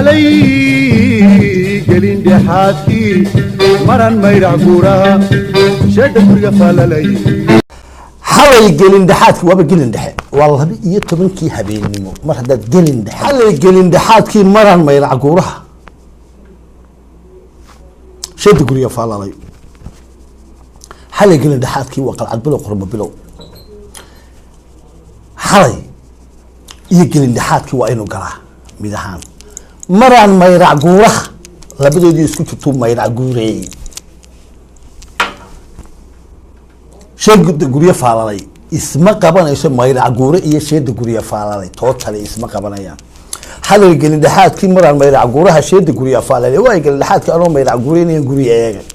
Xalay gelin dhexaadkii maran mayrac guuraha sheedha guriga faalalay. Xalay gelin dhexaadkii, waaba gelin dhexe, waa 12-kii habeennimo. Mar haddaad gelin dhexe, xalay gelin dhexaadkii maran mayrac guuraha shada guriga faalalay. Xalay gelin dhexaadkii waa qalcad bilow, qormo bilow. Xalay iyo gelin dhexaadkii waa inuu galaa mid ahaan. Maraan mayrac guuraha, labadoodii isku jirtuu mayrac guureeyey, sheeda guryo faalalay isma qabanayso. Mayrac guure iyo sheeda guryo faalalay tootale isma qabanayaan. Xalay gelin dhexaadkii maraan mayrac guuraha sheeda guryo faalalay, waa gelin dhexaadkii anoo mayrac guureynayan guryo eegay.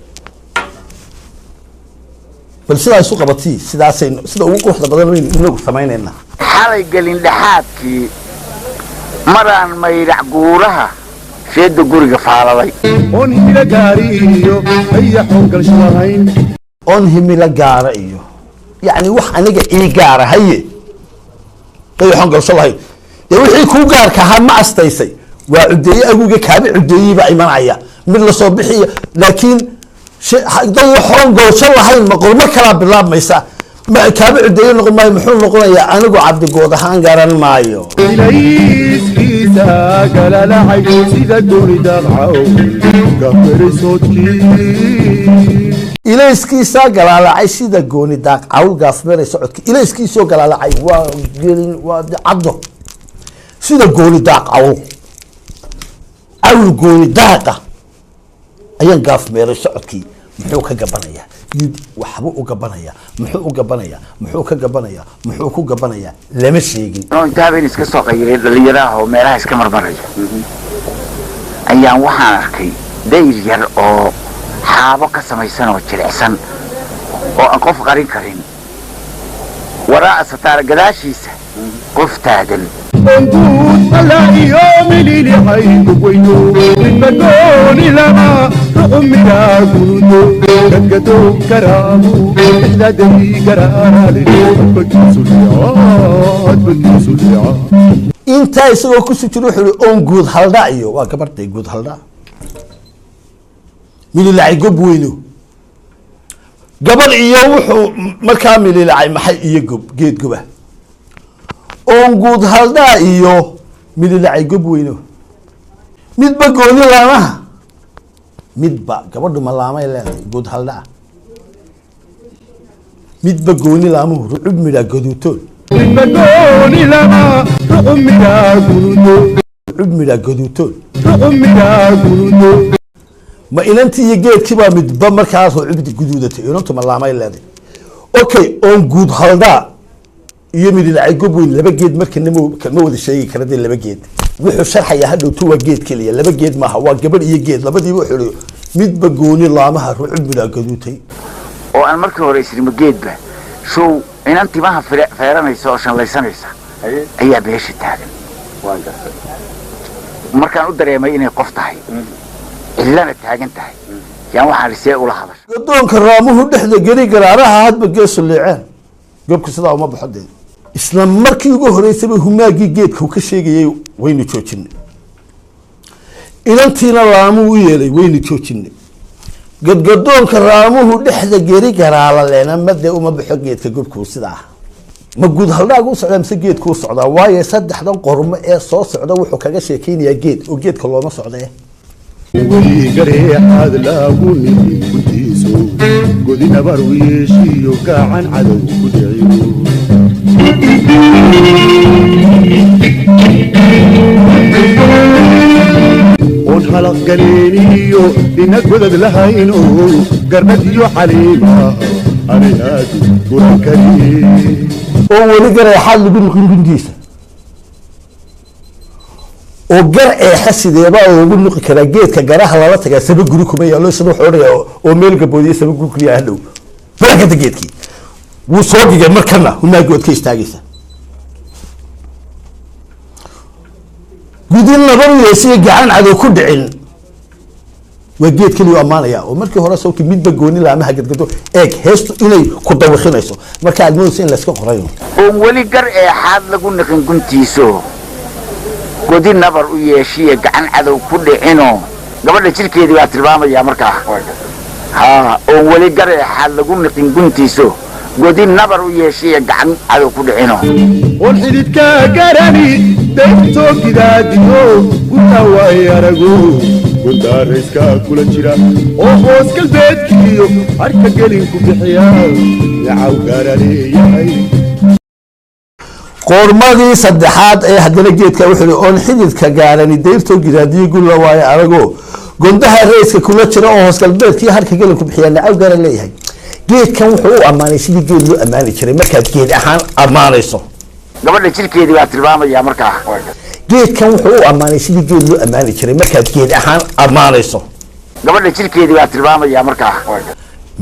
Bal sidaa isu qabatii, sidaasay sida ugu quruxda badan waynu inagu samaynaynaa. Xalay gelin dhexaadkii maraan mayrac guuraha sheedda guriga faalalay, oon himilo gaari iyo dayaxoon galsho lahayn, oon himilo gaara iyo yacni wax aniga ii gaara haye dayaxoon galsho lahayn. Dee wixii kuu gaarka ahaa ma astaysay? Waa cudeeye aguga kaaba cudeeyey baa imanaya mid lasoo bixiya, laakiin dayaxoon galsho lahayn ma qormo kalaa bilaabmaysa? Ma kaaba cudeeye noqon maayo. Muxuu noqonayaa? Anigu Cabdigood ahaan garan maayo. Ilayskiisa galalacay sida gooni daaqcaw gaferay soodkii. Ilayskiisaa galaalacay sida gooni daaq cawl gaafmeeray socodki. Ilayskiisoo galaalacay waa gelin, waa caddo sida gooni daaq cawl, cawl gooni daaqa ayaan gaafmeeray socodkii. Muxuu ka gabanayaa? Yid waxbuu u gabanayaa. Muxuu u gabanayaa? Muxuu ka gabanayaa? Muxuu ku gabanayaa? Lama sheegin. Anoo inta habeen iska soo qayiray dhallinyaraha oo meelaha iska marmaraya ayaan waxaan arkay dayr yar oo xaabo ka samaysan oo jilicsan oo aan qof qarin karin, waraa'a sataara gadaashiisa qof taagan. Onguud alla iyo mililixay gobweyno, midba gooni lama ruxumidaa gunudo gadgado karaamu ixdaadai garaarale adbakiisu liica. Intaa isagoo kusii jiro wuxuu ihi oon guud haldha iyo waa gabadhay guud haldha mililacay gob weyno gabadh iyo wuxuu markaa mililacay maxay iyo gob geed goba. Oon guud haldhaa iyo mililacay gob weyno, midba gooni laamaha, midba gabadhu ma laamay leedahay guud haldhaa, midba gooni laamuhu rucub midhaa gaduutoon. Midba gooni lama ruxumidaa gunudo, rucub midhaa gaduutoon, ruxumidaa gunudo. Ma inantii iyo geedkii baa midba markaas rucub guduudatay? Inantu ma laamay leedahay? Okay, oon guud haldhaa iyo midilacay gob weyn laba geed markana ma wada sheegi kara. Dee laba geed wuxuu sharxayaa hadhowtu waa geed keliya, laba geed maaha, waa gabadh iyo geed labadiiba. Wuxuu ihi midba gooni laamaha rucub midhaa gaduutay. Oo aan markii hore isrima geedba show inan timaha feeranaysa oo shanlaysanaysa ayaa meesha taagan. Markaan u dareemay inay qof tahay cillana taagan tahay yaan waxaan isee ula hadashay. Gadoonka raamuhu dhexda geri garaaraha hadba geesu liiceen, gobka sidaa uma baxo. Dee isla markii ugu horeysaba humaagii geedka uu ka sheegayay waynu joojinay, inantiina laamuu u yeelay waynu joojinay. Gadgadoonka raamuhu dhexda geri garaala leena made uma baxo geedka gobkuu sidaa. Ma guud haldhaagu u socdaa mise geedku u socdaa? Waayo saddexdan qormo ee soo socda wuxuu kaga sheekeynayaa geed, oo geedka looma socdee. Weli gareexaad laagu nihin guntiiso godin abar u yeeshiyo gacan cadow ku dhiciyo. Oon halaq galeeniyo dhina godad lahayno garnad iyo xaliima anayaadu guran kariye. Oo weli gareexaad lagu nuqin gundiisa, oo gar eexa sideebaa loogu nuqi karaa? Geedka garaha lala tagaa saba guri kuma yaalo, isna wuxuu odhanayaa oo meel gaboodiye saba guri kuma yaalo. Hadhow barakada geedkii wuu soo dhigay, markana humaagii waad ka istaagaysa. Gudin laba yeesiyo gacan cadow ku dhicin waa geed keliya ammaanaya. Oo markii hore sawti midba gooni laamaha gadgado. Eeg heestu inay ku dawiqinayso marka aad moodayso in layska qorayo. Oon weli gar eexaad lagu niqin guntiiso. Godi nabar u yeeshiya gacan cadow ku dhicinoo, gabadha jirkeedii baa tilmaamayaa markaa, haa, oon weli gareexaad lagu niqin guntiiso, godi nabar u yeeshiya gacan cadow ku dhicino. Oon xididkaa garani dayrtoo gidaadiyo guntaa waay arago gundaarayskaa kula jira oo hoos galbeedkiiyo harka gelinku bixiya yacaw gaara leeyahay. Qormadii saddexaad ee haddana geedka wuxuu yihi: oon xididka gaarani dayrtoo gidaadiyo gulla waayo arago gondaha rayska kula jira oo hoos galbeedkii harka gelinku bixiya nacaw gaara leeyahay. Geedkan wuxuu u ammaanay sidii geed loo ammaani jiray markaad geed ahaan ammaanayso. Gabadha jirkeedii baa tilmaamayaa markaa. Geedkan wuxuu u ammaanay sidii geed loo ammaani jiray markaad geed ahaan ammaanayso. Gabadha jirkeedii baa tilmaamayaa markaa.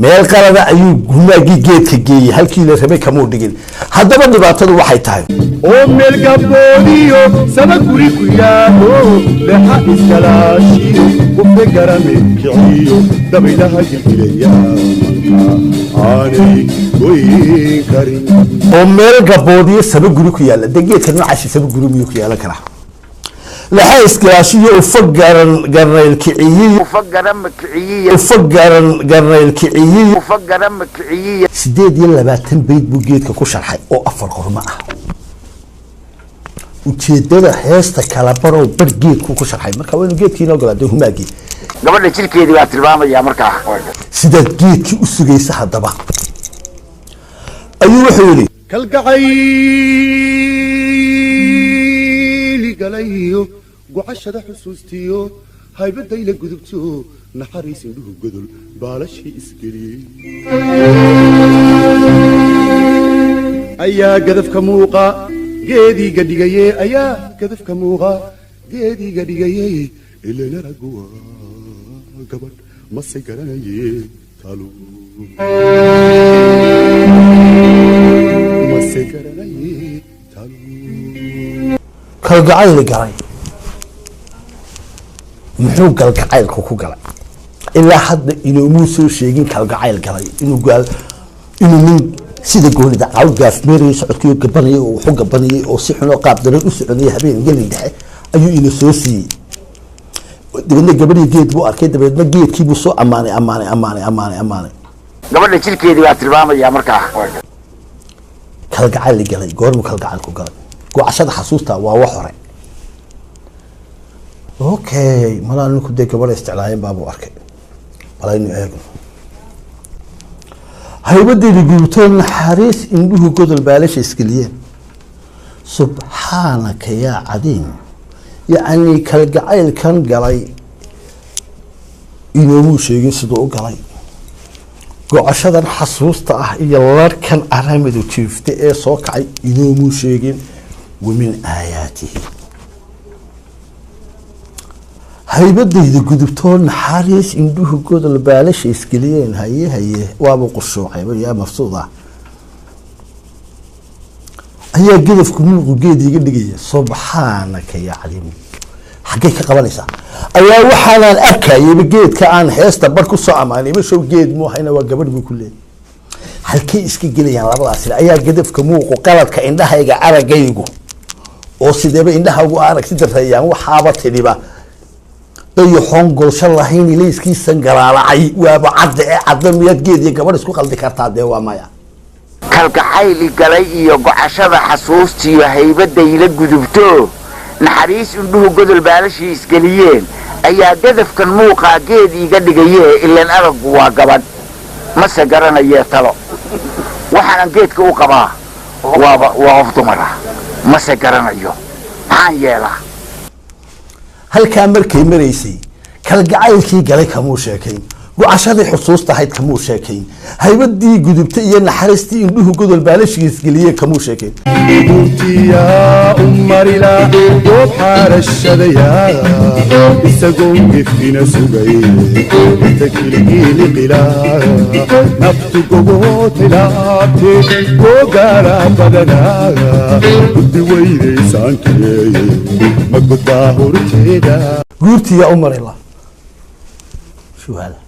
Meel qalada ayuu humaagii geedka geeyey, halkii la rabay kamuu dhigin. Haddaba dhibaatadu waxay tahay oo meel gabboodiyo sama guri ku yaalo leexa iskalaashiyo kufe garame kiciyo dabaylaha gilgilaya aanay goyn karin. Oo meel gaboodiyo saba guri ku yaalla, dee geedka noocaasi saba guri miyuu ku yeelan karaa? Laxa iskalaashiyo ufa garan garnayl kiciyiyo ufa garama kiciyiya ufa garan garnayl kiciyiyo ufa garama kiciyiya. 28 bayd buu geedka ku sharxay oo afar qormo ah. Ujeedada heesta kala barow bar geedku ku sharxay, marka waa inuu geedkii inoo galaa dee humaagii. Gabadha jirkeedii baa tilmaamayaa markaa. Sidaad geedkii u sugaysa haddaba ayuu wuxuu yidhi: Kalgacayli galayo gocashada xusuustiyo haybadayla gudubto naxariis indhuhu godol baalashii isgeliyey ayaa gadafka muuqa geediiga dhigaye, ayaa gadafka muuqa geediiga dhigaye, ilan araguwa gabadh mase garanaye talo, mase garanaye talo. Kalgacayli galay, muxuu galgacaylku ku galay? Ilaa hadda inoomuu soo sheegin kalgacayl galay inuu gaal inuu nin sida goonida caw gaafmeerayay socodkii gabanayay oo wuxu gabanayay oo si xun oo qaab daran u soconayay habeen gelin dhexe ayuu ina soo siiyey. Dabeedna gabadhii geed buu arkay, dabeedna geedkii buu soo ammaanay, ammaanay, ammaanay, ammaanay, ammaanay. Gabadha jirkeedii baa tilmaamayaa markaa. Kalgacayli galay, goormuu kalgacayl ku galay? Gocashada xasuusta waa wax hore. Okay, malaa ninku dee gabadha isticlaayeen baabuu arkay. Balaynu eegno haybadeyda gubtoo naxariis indhuhu godol baalasha isgeliyeen. Subxaanaka yaa cadiim! Yacni kalgacaylkan galay inoomuu sheegin siduu u galay. Gocashadan xasuusta ah iyo larkan aramidu jiifta ee soo kacay inoomuu sheegin. Wamin aayaatihi haybadayda gudubtoo naxariis indhuhu godol baalasha isgeliyeen. Haye haye, waaba qushuucayba yaa mafsuud ah ayaa gedafku muuqu geed iga dhigaya. Subxaanaka yaa caliim, xaggay ka qabanaysaa? Ayaa waxaanaan arkayayba geedka aan heesta bar ku soo amaanay mashow geed muu hayna, waa gabadh buu ku leeyay. Halkay iska gelayaan labadaas? Ayaa gadafka muuqu qaladka indhahayga aragaygu oo sideeba indhahaygu aragti dareeyaan waxaaba tidhiba dayaxoon golsho lahayn ilayskiisan galaalacay waaba cadda ee cadda. Miyaad geed iyo gabadh isku qaldi kartaa? Dee waa maya. Kalgacayli galay iyo gocashada xasuustiyo haybadayla gudubto naxariis indhuhu godol baalashii isgeliyeen ayaa gadafkan muuqaa geed iiga dhigaye, ilan araggu waa gabadh mase garanayee talo. Waxaanan geedka u qabaa waaba waa qof dumar ah, mase garanayo, maxaan yeelaa? Halkaa markay maraysay kalgacaylkii galay kamuu sheekayn, gocashadii xusuusta ahayd kamuu sheekayn, haybadii gudubtay iyo naxariistii indhuhu godol baalashiisgeliyeen kamuu sheekayn. Buurtiyaa u marila goob xaarashadaya isagoo gefina sugay inta gilgiliqila naftu gogotilaabte googaara badanaa guddi weynaysaankeeye ma gudbaa horteeda. Guurtiyaa u marila shuhada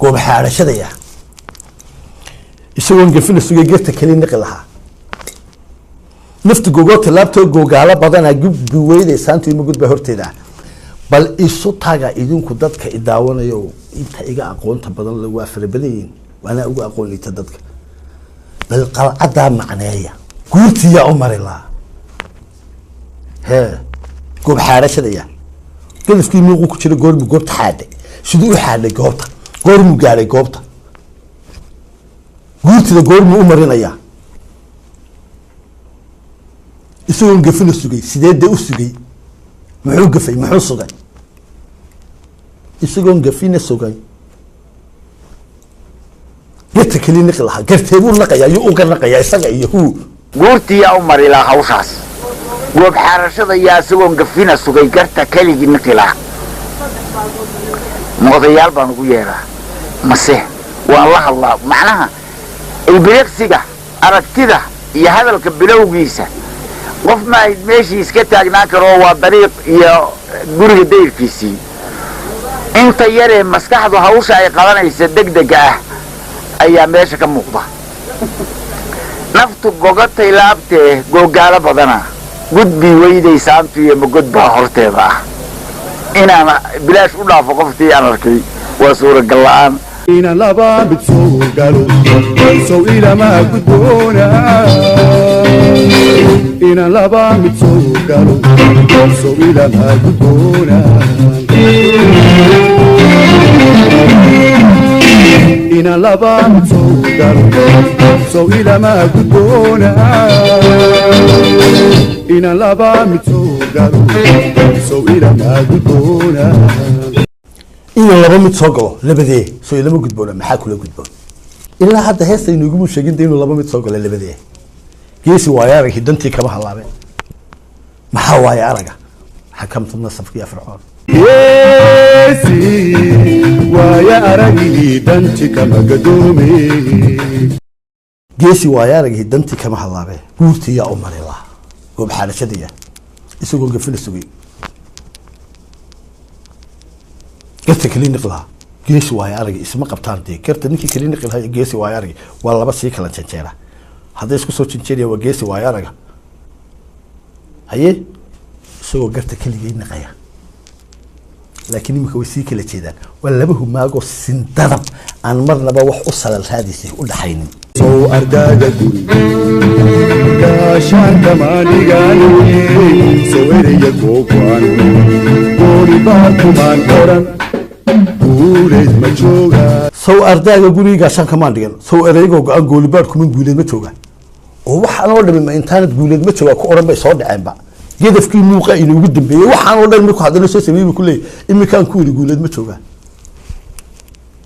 goob xaarashadaya isagoon gefina sugay gerta keli niqi lahaa. Nafta gogoota laabtoo gogaalo badana gudbi weyday saantu ima gudba horteeda. Bal isu taga idinku dadka idaawanayo, inta iga aqoonta badan la waa fara badan yihiin, waana ugu aqoon liita dadka. Bal qalcadaa macneeya, guurtiyaa u mari lahaa hee goob xaadhashadaya gadafkii muuqu ku jira. Goormu goobta xaadhay? Siduu u xaadhay goobta? Goormuu gaadhay goobta? Guurtida goormuu u marinayaa isagoon gafina sugay? Sidee dee u sugay? Muxuu gafay? Muxuu sugay isagoon gafina sugay? Garta keli niqi lahaa, gartee buu naqayaa? Yuu uga naqayaa isaga iyo huu? Guurtiyaa u mari lahaa hawshaas goob xaarashada yaa isagoon gafina sugay garta keligii niqi lahaa? Ma odayaal baan ugu yeeraa mase waan la hadlaa? Macnaha ilbiriqsiga aragtida iyo hadalka bilowgiisa qof ma ayd meeshii iska taagnaan karo, waa dariiq iyo guriga dayrkiisii. Inta yaree maskaxdu hawsha ay qabanaysa degdega ah ayaa meesha ka muuqda. Naftu gogatay laabtee googaalo badana gudbi weyday saantu iyo magod baa horteeda ah. Inaan bilaash u dhaafo qoftii aan arkay waa suuragal la'aan. Inaan laba mid soo galo sow ilama gudboona, inaan laba mid soo galo sow ilama gudboona, inaan laba mid soo galo sow ilama gudboona, inaan laba mid soo galo sow ilama gudboona. Inuu laba mid soo galo labadee soo ilama gudboona? Maxaa kula gudboon? Ilaa hadda heesta inaguma sheegin de inuu laba mid soo galo labadee. Geesi waayo aragii dantii kama halaabeen. Maxaa waaye araga xakamtu nasabkiya Fircoon? Geesi waaya aragii danti kama gadoome. Geesi waayo aragii dantii kama halaabeen. Guurtiyaa u mari lahaa goob xaalashadaya isagoo gafila sugay garta keli niqi lahaa? Geesi waayo aragi isma qabtaan dee. Garta ninkii keli niqi lahaa iyo geesi waayo aragi waa laba sii kala janjeera. Hadday isku soo janjeeraya waa geesi waayo araga. Haye, isagoo garta keligii niqaya, laakiin iminka way sii kala jeedaan. Waa laba humaagoo sindarab aan marnaba wax u salal raadisay u dhaxaynin. Sow ardaaga guri gaashaanka maanigaane, sow eraya googo'an gooni baarkumaan odhan guuleed ma jooga? Sow ardaaga guriga gaashaan kamaan dhigan, sow ereygoo go-an goolibaadh kuman guuleed ma jooga? Oo waxaan oo dhami ma intaanad guuleed ma jooga ku odhan bay soo dhaceenba. Gedafkii muuqa inuugu dambeeyey waxaan oo dhan markuu haddana soo sameeyey buu ku leeyahy iminkaan ku yidhi guuleed ma jooga.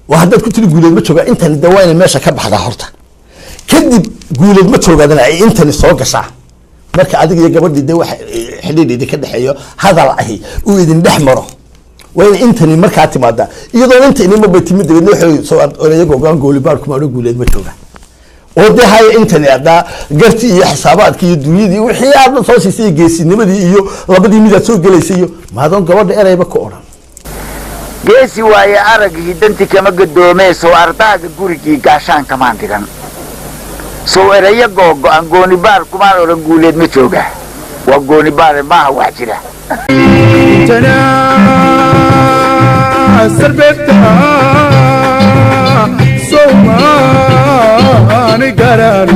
Waa haddaad ku tiri guuleed ma jooga, intani de waa inay meesha ka baxdaa horta, kadib guuleed ma joogaadana ay intani soo gashaa. Marka adiga iyo gabadhii de wax xidhiidh idinka dhexeeyo, hadal ahi uu idin dhex maro, waa in intani markaa timaadaa. Iyadoo inta inimaba timid dabeedna waxay soo oreyago go-aan goolibaar kuma odhan guuleed ma jooga. Oo dee haya intani haddaa gartii iyo xisaabaadkii iyo dunyadii wixii aad soo siisay iyo geesinimadii iyo labadii midaad soo gelaysay iyo maadoon gabadha erayba ku odhan. Geesi waaye aragii danti kama gadoomee, sow ardaaga gurigii gaashaan kamaan dhigan, sow ereyo googo'an goonibaar kumaan odhan guuleed ma jooga. Waa goonibaare, maaha wax jira. Tana sarbeebta sowmaani garan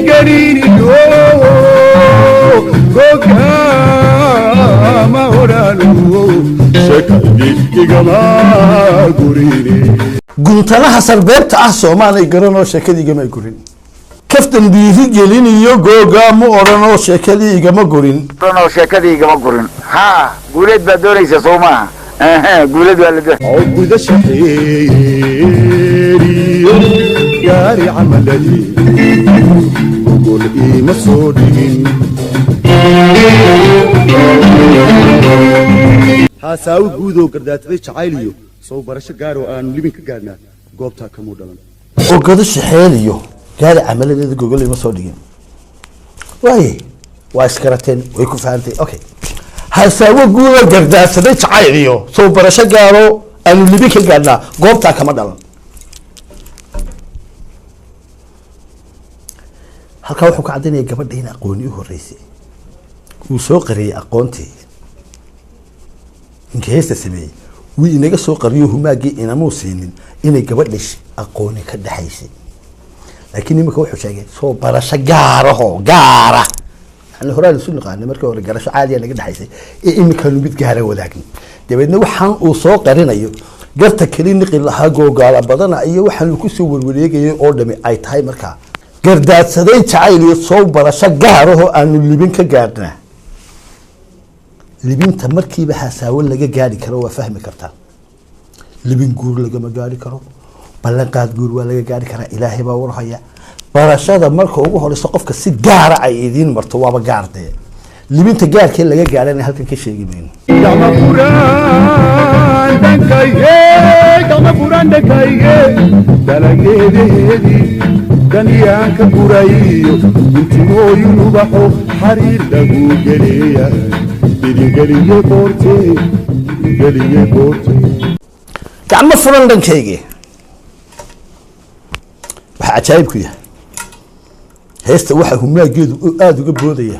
gariniyo gogama odhanu sheekadii igama gurini. Guntanaha sarbeebta ah soomaanay garanoo sheekadii igama gurin. Kaftan dhiiri geliniyo googaa ma odhanoo sheekadii igama gurin. Odhanoo sheekadii igama gurin. Haa, guuleed baad doonaysa soo maaha? Ehe, guuleed waa la doon. Guda shaxeeriyo gaari camaladii gogol iima soo dhigin. Haasaawi guudoo gardaadsaday jacayliyo sow barasho gaaroo aanu libin ka gaadhnaa goobtaa kamuu dhalan. Ogado shaxeeliyo gaari camaladeeda gogol ima soo dhigin. Waaye waa iskarateen, way ku fahantay. Okay, hasaawo guuda gardaadsaday jacayl iyo soo barasho gaaro aanu libin ka gaadhnaa goobtaa kama dhalan. Halkaa wuxuu ka caddaynaya gabadha in aqooni u horreysay, wuu soo qariyey aqoontii. Ninka heesta sameeyey wuu inaga soo qariyo, humaagii inamuu siinin inay gabadha aqooni ka dhexaysay. Laakiin iminka wuxuu sheegay soo barasho gaaraho gaara, yani horaa isu naqaanay, markii hore garasho caadiya naga dhexaysay ee iminkaanu mid gaara wadaagni. Dabeedna waxaan uu soo qarinayo garta keli niqi lahaa googaala badana iyo waxaan uu kusoo warwareegayay oo dhami ay tahay markaa gardaadsadayn jacayl iyo soo barasho gaaraho aanu libin ka gaadhnaa. Libinta markiiba hasaawo laga gaari karo waa fahmi kartaa, libin guur lagama gaari karo, ballanqaad guur waa laga gaari karaa, Ilaahay baa warhaya. Barashada marka ugu horeysa qofka si gaara ay idiin marto waaba gaar dee, libinta gaarkee laga gaarana halkan ka sheegi mayno. Gacma furan dhankayge, gacma furan dhankayge, dalageedaheedii daniyaan ka gurayo, intimooyin ubaxo xariir lagu geleeya, idingeliye qoorte, idingeliye qoorte. Gacmo furan dhankaygi, waxaa cajaa'ib ku yahay heesta waxa humaageedu aada uga boodaya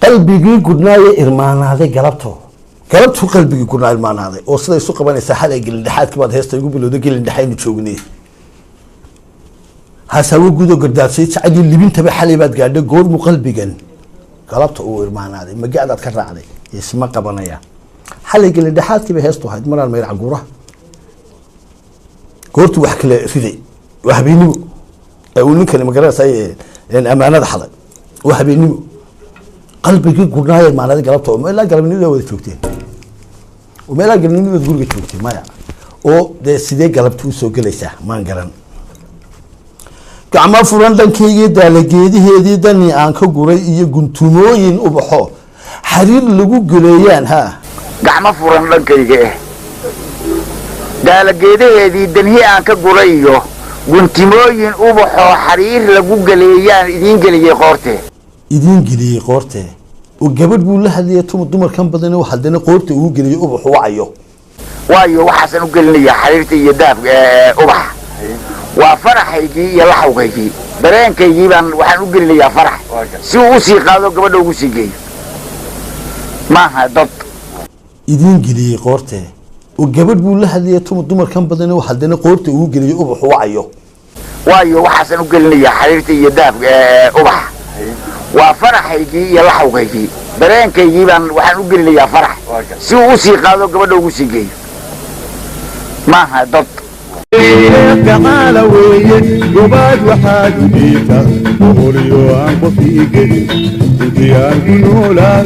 qalbigii gudhnaaye irmaanaaday galabto, galabtuu qalbigii gudhnaa irmaanaaday oo sida isu qabanaysaa. Xalay gelindhexaadkii baad heesta igu bilowday, gelindhexaynu joognay, hasaawo guudoo gardaadsay jacayl libintaba xalay baad gaadhay, goormu qalbigan galabta uu irmaanaaday magacdaad ka raacday isma qabanaya. Xalay gelindhexaadkii bay heestu ahayd maraan mayrac guuraha goortuu wax kale riday, waa habeennimo ee uu ninkani magaranaysa amaanada xaday, waa habeennimo. Qalbigii gudhnaayo irmaanaaday galabta oo meelaa galabnimada wada joogteen oo meelaa galabnimada guriga joogtay maya, oo dee sidee galabta usoo gelaysaa maan garan. Gacmo furan dhankaygii, daalageediheedii dani aan ka guray iyo guntumooyin ubaxo xariir lagu geleeyaan ha. Gacmo furan dhankayga daalageedaheedii danhi aan ka guray iyo guntimooyin ubaxoo xariir lagu geleeyaan idiin geliyey qoortee. Idiin geliyey qoortee, oo gabadh buu la hadlayay tuma dumarkan badan oo haddana qoorta ugu geliyey ubaxu wacayo. Waayo waxaasaan u gelinayaa xariirta iyo dahabka ubaxa waa faraxaygii iyo laxawgaygii, dareenkaygii baan waxaan u gelinayaa farax si uu usii qaado gabadha ugu sii geeyo, maaha dad. Idiin geliyey qoortee, oo gabadh buu la hadlayay tuma dumarkan badan oo haddana qoorta ugu geliyey ubaxu wacayo. Waayo waxaasaan u gelinayaa xariirta iyo dahabka ubaxa waa faraxaygii iyo laxawgaygii, dareenkaygii baan waxaan u gelinayaa farax si uu usii qaado gabadha ugu sii geeyo, maaha dad. Gacaala weeye gobaad waxaad u dhiibtaa boqoliyo aan qof ii gelin intii aan ku noolaa.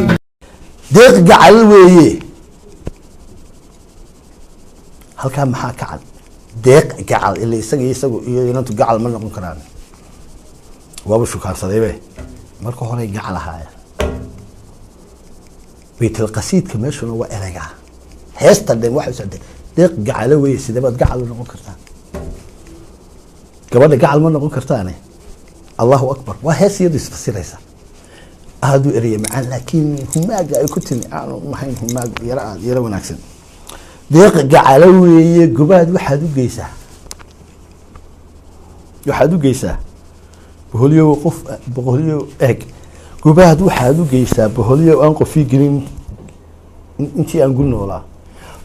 Deeq gacal weeye, halkaa maxaa ka cad? Deeq gacal ila isaga iyo isagu iyo inantu gacal ma noqon karaan, waaba shukaansadaybe marka horey gacal ahaayeen. Baytalqasiidka meeshuna waa ereyga heesta dhan waxay socotay deeq gacalo weeye. Sidee baad gacal u noqon kartaa? Gabadha gacal ma noqon kartaane. Allahu akbar, waa hees iyadu isfasiraysa, aada u ereya macaan, laakiin humaaga ay ku timi aanu mahayn humaag yaro aad yaro wanaagsan. Deeq gacalo weeye, gobaad waxaad u geysaa, waxaad u geysaa boholyow qof, boholyow eeg, gobaad waxaad u geysaa boholyow aan qofii gelin intii aan gu noolaa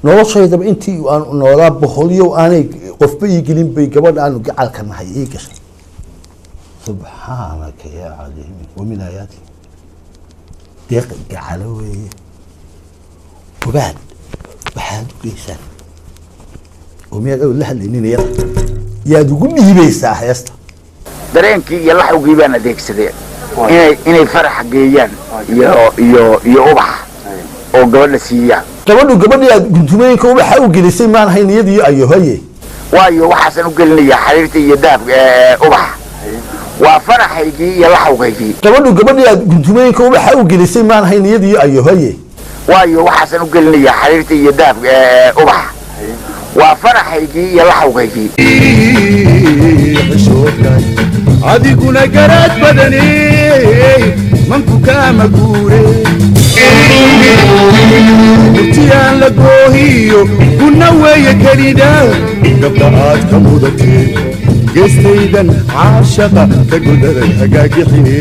noloshaydaba, intii aan noolaa boholyow aanay qofba ii gelin bay gabadha aanu gacalka nahay ii gashay. Subxaanaka yaa cadiim wa min aayaati. Deeq gacalo weeye, gobaad waxaad u geysaa, oo miyaad awl la hadlaynin iyada yaad ugu dhiibaysaa heesta? Dareenkii iyo laxawgii baan adeegsaday inay faraxa geeyaan iyo ubaxa oo gabadha siiyaan. Gabadhu gabadhii aad guntumooyinka ubaxa u gelisay maan ahayn iyadii ayo haye. Waayo waxaasaan u gelinayaa xariirta iyo dahabka ubaxa waa faraxaygii iyo laxawgaygii. Gabadhu gabadhii aad guntumooyinka ubaxa u gelisay maan ahayn iyadii ayo haye. Waayo waxaasaan u gelinayaa xariirta iyo dahabka ubaxa waa faraxaygii iyo laxawgaygii. Xishoodkay adiguna garaad badane manku kaama guure, murtiyaan la goohiyo kuna weeye kelida gabdha aad ka mudatee. Geestaydan caashaqa ka godaday hagaagixine,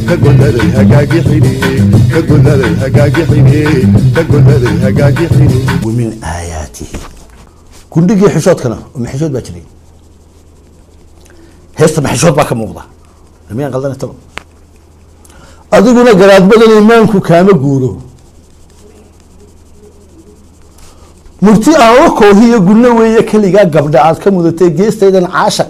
ka godaday hagaagixine, ka godaday hagaagixine, ka godaday hagaagixine. Wamin aayaatihi gundhigii xishoodkana oo maxishood baa jiray. Heesta maxishood baa ka muuqda, miyaan qaldana talo? Adiguna garaad badan, imaanku kaama guuro. Murti aan la koohiyo gunno weeye keligaa gabdha aad ka mudatay. Geestaydan caashaq